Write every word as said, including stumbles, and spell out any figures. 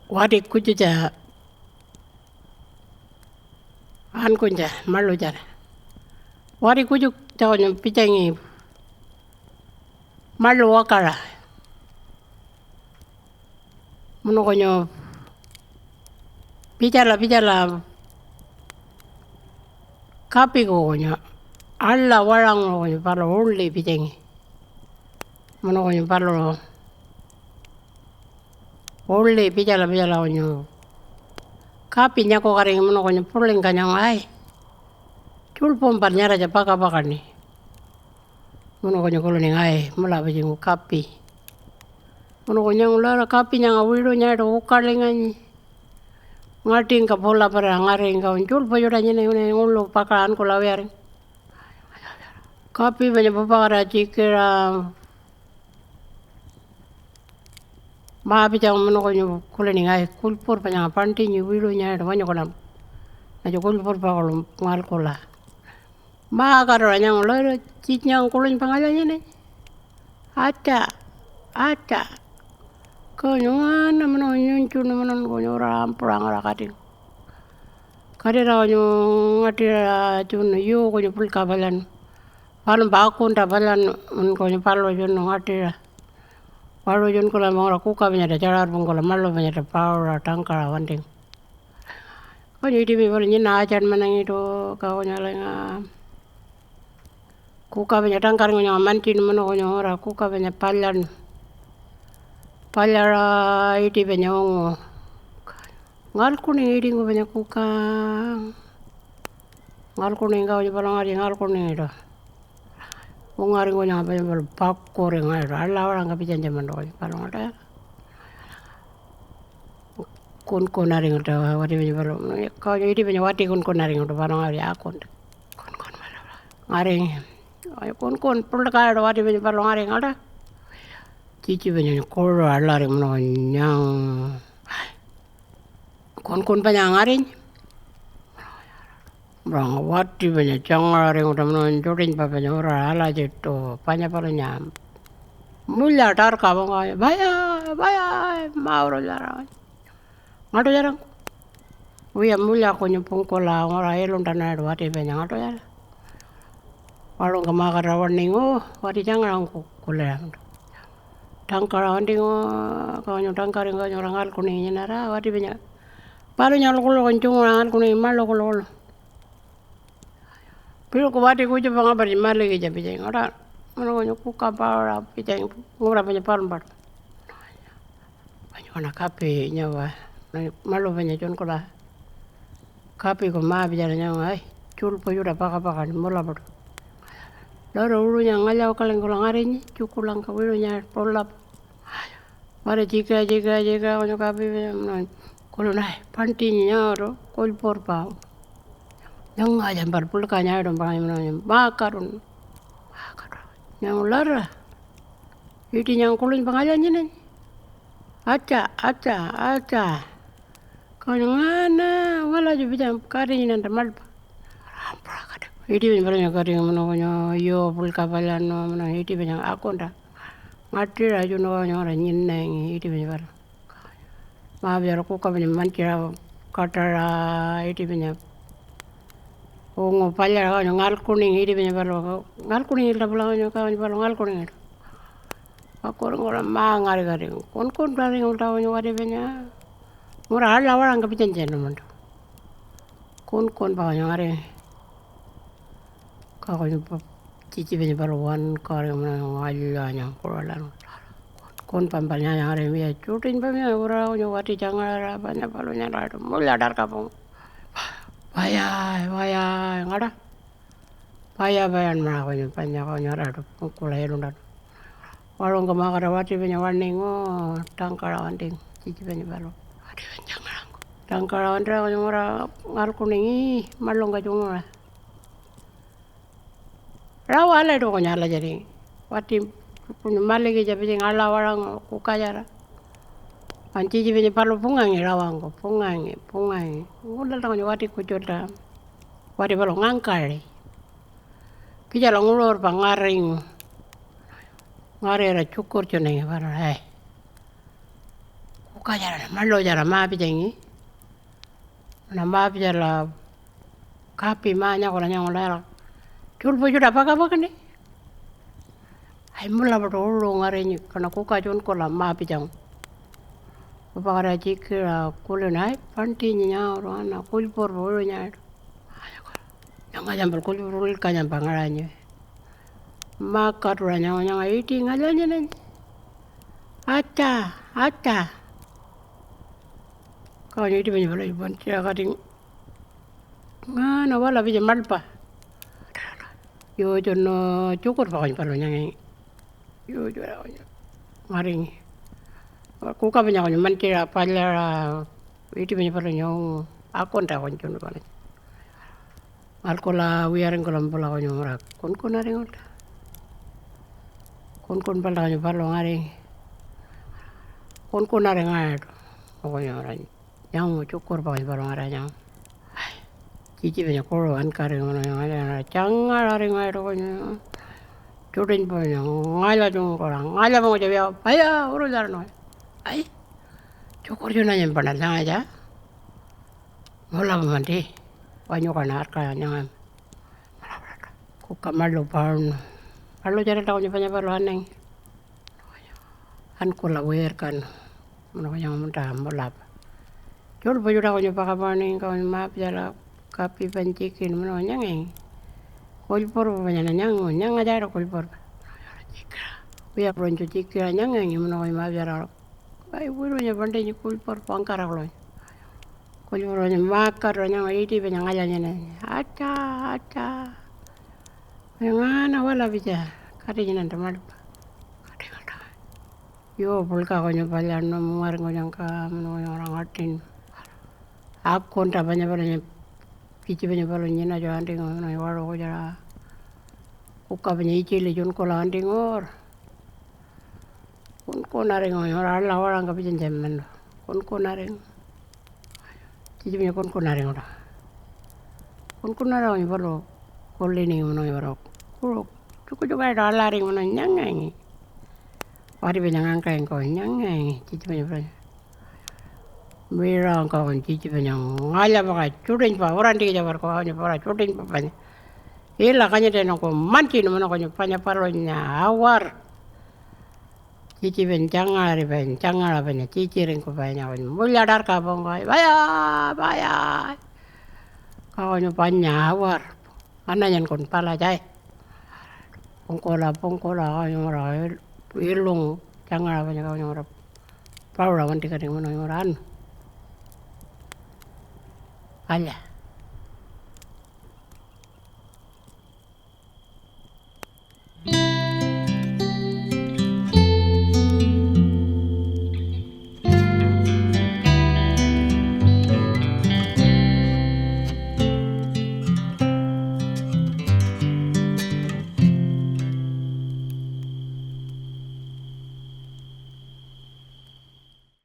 wati kutjutja ankunytja maḻutjara. Wati kutjutja kunyu pitjangi maḻu wakaṟa. Munu kunyu pitjala pitjala kapiku kunyu aḻa waṟanguṟu kunyu paluṟu uḻi pitjangi. Munu kunyu paluṟu uḻi pitjala pitjala kunyu kapi nyakukatingi munu kunyu puḻingka nyangu, ai, tjuḻpumpal nyaratja pakapakaṉi. Munu kunyu kuliningi, ai, mulapa tjinguṟu kapi. Munu kunyu nyangu, lora kapi nyanga wiṟu nyaratja ukalinganyi. Ngaṯingka pulapatira ngaringka tjuḻpu tjuṯa nyinangi nguḻu pakaṟa ankula wiyaringu. Kapi panya pupakatira tjikiṟa ma-pitjangu munu kunyu kuliningi, ai, kulypurpa nyanga paṉṯinyi wiṟu nyaratja wanyukulampa. Alatji kulypurpa kuḻu ngalkula. Makatira nyangu lawira tjitjanyangka kuḻunypa ngalya-, nyinanyi. Atja, atja. Kunyu ngana munu nyunytjuṉu munun kunyu ura ampuṟa ngara katingu. Katira kunyu ngaṯiṟa tjunu yuu kunyu puḻka palyanma. Palumpa akunta palyanma munu kunyu paluṟu tjunu ngaṯiṟa. Paluṟu tjunkula ngura kuka panyatja tjaṟarpungkula maḻu panyatja pauṟa tangkaṟa wantingu. Kunyu iṯi palu nyina atjanmanangiṯu kaunyalinga. Kuka panya tangkaringu nyanga mantjinu munu kunyu ngura kuka panya palyaṉu. Palyaṟa iṯi panya ungu. Ngalkuningi iṯingku panya kuka. Ngalkuningi kaunyu palu ngaryi ngalkuningiṯu. Ungaringkunyangka panya palu pakuri ngaṟaṯu aḻa-waṟangka pitjanytja-maṉṯu kunyu palu ngaṯu. Kunkunaringulta wati panya palu, kaunyu iṯi panya wati kunkunaringulta palu ngaringi akunta. Kunkun palu ngaringi. Kunkun puḻkaṟaṯu wati panya palu ngaringalta. Tjitji panya kuṟu aḻaringu munu nyang. Kunkun panya ngarinyi. Murangka wati panya tjangaṟaringulta munu tjuṯinypa panya uraṟa alatjiṯu panya palunya mulya tarka wangkanytja, paya, paya, maurulyara. Ngaṯutjarangku. Wiya, mulya kunyu pungkula ngura iluntanaraṯu wati panya ngaṯutjara. Waḻungka makatira waṉingu wati tjangaṟangku kuliṟa. Tangkaṟa wantingu, kaunyu tangkaringka nyura ngalkuningi nyinara wati panya. Palunya kuḻukuḻu tjunguṟa ngalkuningi maḻu kuḻukuḻu. Piṟuku wati kutjupa ngapartji malikitja pitjangi, ngaṯa, munu kunyu kuka pauṟa pitjangi ngura panya palumpaṯu. Wanyu kapi nyawa, maḻu panya tjunkula kapiku ma-pitjala nyangu, ai, tjuḻpu tjuṯa pakapakaṉi mulapaṯu. Lawra uṟunya ngalya-ukalingkula ngarinyi tjukulangka wiṟunya puḻap. Wati tjika, tjika, tjika, kunyu kapi panya, munu kulinu, ai, paṉṯinyi nyawatu kulypurpa. Nyangatja palu puḻka nyawatumpa munu makatun. Makatun. Nyangu lawra. Iṯi nyanga kuḻunypa ngalya-, nyinanyi. Atja, atja, atja. Kunyu ngana, walatju pitja katinyinanta maḻpa. Iṯi panya palunya katingu munu kunyu yuu puḻka palyaṉu munu iṯi panya akunta. Ngaṯiṟa tjunu kunyu ngura nyinangi iṯi panya palu. Ma-pitjala kuka panya mantjiṟa kaṯaṟa iṯi panya ungu palyaṟa kunyu ngalkuningi iṯi panya palu. Ngalkuningilta pula kunyu kaunyu palu ngalkuningiṯu. Pakuringkula ma-ngarikatingu kunkunparingulta kunyu wati panya. Ngura aḻa-waṟangka pitjanytjanu-maṉṯu. Kunkunpa kunyu ngaringi. Ka kunyu pa-, tjitji panya palu wankaringu ngalyanyangkuṟalan. Kunpampa nyanya ngaringi wiya tjuṯinypa miya ura kunyu wati tjangaṟara panya palunyalaṯu mulya tarkapungu. Paya, paya, ngaṯa. Paya payanmaṟa kunyu panya kunyaraṯu pungkula iluntaṯu. Waḻungka makata wati panya waṉingu tangkaṟa wantingu tjitji panya palu. Wati panya tjangaṟangku. Tangkaṟa wantiṟa kunyu ngura ngalkuningi maḻungka tjunguṟa. Rawa alatjiṯu kunyu alatjiringi. Wati kunyu malikitja pitjangi aḻa-waṟanguṟu kukatjara. Kan tjitji panya palu pungangi rawangku, pungangi, pungangi. Ngulta kunyu wati kutjulta. Wati palu ngangkaṟi. Pitjala nguṟurpa ngaringu. Ngarira tjukurtjunangi paluṟu, ai. Kukatjara maḻutjara ma-pitjangi. Munuya ma-pitjala kapi ma-nyakula nyangula tjuḻpu tjuṯa pakapakaṉi. Ai, mulapaṯu uṟu ngarinyi, kaṉa kuka tjunkula ma-pitjangu. Upakatira tjikiṟa kulinu, ai, pantinyi nyawuru ana kulypurpa uṟunyaṯu. Nyanga tjampal kulypurpa uḻilkanyampa ngaṟanyi. Makatuṟa nyanga, nyanga iṯi ngalya-nyinanyi. Atja, atja. Kanya iṯi panya pala pantiṟa katingu. Ngana wala pitja maḻpa. Yutjunu tjukurpa kanya palu nyangangi. Yutjura kanya ngaringi. Kuka panya kanya mantiṟa palyaṟa iṯi panya palunya ungu akunta kanya tjunu palanya. Ngalkula wiyaringkula pula kanya ngura kunkunaringulta. Kunkunpalta kanya palu ngaringi. Kunkunaringayaṯu kanya ngura. Nyangu tjukurpa kanypalu ngara nyangu. Ai, tjitji panya kuṟu ankaringu munu nyangu, tjangaṟaringayaṯu kunyu. Tjuṯinypa nyangu ngalya tjungungkula ngalya mungutja wiya paya urulyaraṉu. Ai, tjukurtjunanyi paṉa nyangatja. Mulapa manti, wanyukaṉa arkaṟa nyangama. Kuka maḻu paunu. Maḻutjaralta kunyu panya palu anangi. Ankula wirkanu munu kunyu munta mulapa. Tjuḻpu tjuṯa kunyu pakapaṉingka kunyu mapitjala kapi panytjikinu munu nyangangi. Kulypurpa panyaṉa nyangu, nyangatjaru kulypurpa. Wiya puṟunytju tjikiṟa nyangangi munu kunyu mapitjala. Ai, wirunya pantinyi kulypurpa wangkara kuḻunya. Kulypurpa panya makatira nyangu iṯi panya ngalyanyinanyi. Atja, atja. Panya ngana wala pitja katinyinanta maḻpa. Katingalta. Yo, puḻka kunyu palyaṉu mungaringkunyangka munu kunyu ngatinma. Akunta panya palunya pitji panya palunya nyinatju antingu munu waṟu kutjara. Kuka panya itjili tjunkula antingu. Kunkunaringu nyura aḻa waṟangka pitjanytjamanu. Kunkunaringu. Tjitji panya kunkunaringu. Kunkunaringu palu kuliningi munu nyura kuṟu tjukutjukayiṯu aḻaringu munu nyangangi. Wati panya ngangkaingku nyangangi tjitji panya panya. Miṟangka kunyu tjitji panya ngalyapaka tjuṯinypa urantikitja warku kunyu pura tjuṯinypa panya. Ila kanyitinungku mantjinu munu kunyu panya palunya awar. Tjitji panya tjangaṟari panya tjangaṟa panya tjitjiringkupai nyakanya mulyatarka pungkai, "Paya, paya." Kawanyu panya awar ananyankun palatjai. Pungkula, pungkula kawanyu ngura il-, ilungu tjangaṟa panya kawanyu ngura paluṟa wantikatingu munu ngura anu. Palya.